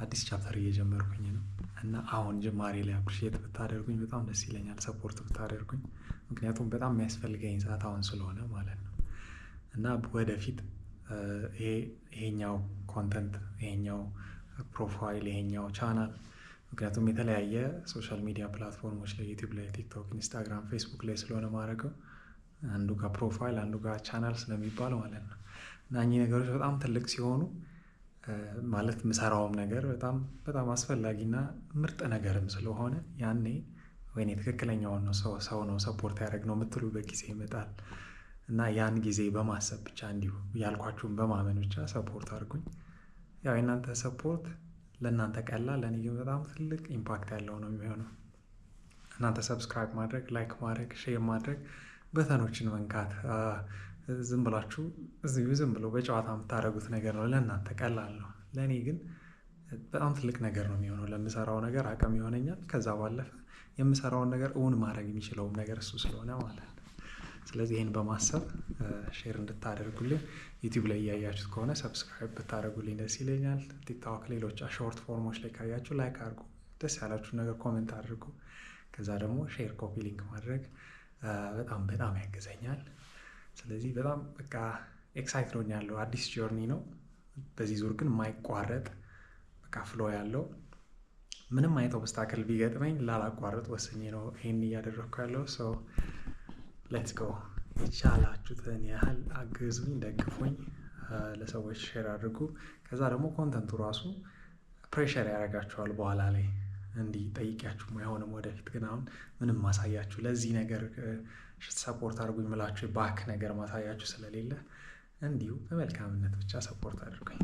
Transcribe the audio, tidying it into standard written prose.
አዲስ chapter እየጀመርኩኝ ነው እና አሁን ጅማሬ ላይ appreciate ብታደርጉኝ በጣም ደስ ይለኛል፣ support ብታደርጉኝ። ምክንያቱም በጣም የሚያስፈልገኝ ሰዓት አሁን ስለሆነ ማለት ነው። እና ወደፊት ይሄኛው content፣ ይሄኛው profile፣ ይሄኛው ቻናል፣ ምክንያቱም የተለያየ social media platform ኦች ላይ፣ YouTube ላይ፣ TikTok፣ Instagram፣ Facebook ላይ ስለሆነ ማድረገው፣ አንዱ ጋር profile አንዱ ጋር ቻናል ስለሚባል ማለት ነው። እና እኚህ ነገሮች በጣም ትልቅ ሲሆኑ፣ ማለት ምሰራውም ነገር በጣም በጣም አስፈላጊና ምርጥ ነገርም ስለሆነ፣ ያኔ ወይኔ ትክክለኛውን ነው ሰው ነው support ያደረግነው የምትሉበት ጊዜ ይመጣል። እና ያን ጊዜ በማሰብ ብቻ፣ እንዲሁ ያልኳችሁን በማመን ብቻ support አድርጉኝ። ያው የእናንተ support ለእናንተ ቀላል፣ ለእኔ ግን በጣም ትልቅ impact ያለው ነው የሚሆነው። እናንተ subscribe ማድረግ፣ like ማድረግ፣ share ማድረግ፣ button ኦችን መንካት፣ ዝም ብላችሁ እዚሁ ዝም ብሎ በጨዋታ የምታደርጉት ነገር ነው። ለእናንተ ቀላል ነው፣ ለእኔ ግን በጣም ትልቅ ነገር ነው የሚሆነው። ለምሰራው ነገር አቅም ይሆነኛል። ከዛ ባለፈ የምሰራውን ነገር እውን ማድረግ የሚችለውም ነገር እሱ ስለሆነ ማለት ነው። ስለዚህ ይህን በማሰብ share እንድታደርጉልኝ፣ YouTube ላይ እያያችሁት ከሆነ subscribe ብታደርጉልኝ ደስ ይለኛል። TikTok፣ ሌሎች short form ኦች ላይ ካያችሁ like አድርጉ፣ ደስ ያላችሁ ነገር comment አድርጉ። ከዛ ደግሞ share፣ copy link ማድረግ በጣም በጣም ያግዘኛል። ስለዚህ በጣም በቃ excited ሆኛለሁ። አዲስ journey ነው። በዚህ ዙር ግን የማይቋረጥ በቃ flow ያለው፣ ምንም አይነት obstacle ቢገጥመኝ ላላቋርጥ ወስኜ ነው ይሄን እያደረግኩ ያለው። So let's go። የቻላችሁትን ያህል አግዙኝ፣ ደግፉኝ፣ ለሰዎች share አድርጉ። ከዛ ደግሞ content ኡ ራሱ pressure ያደርጋችኋል፣ በኋላ ላይ እንዲህ ጠይቂያችሁ አይሆንም። ወደፊት ግን አሁን ምንም ማሳያችሁ፣ ለዚህ ነገር support አድርጉኝ ምላችሁ back ነገር ማሳያችሁ ስለሌለ እንዲሁ በመልካምነት ብቻ support አድርጉኝ።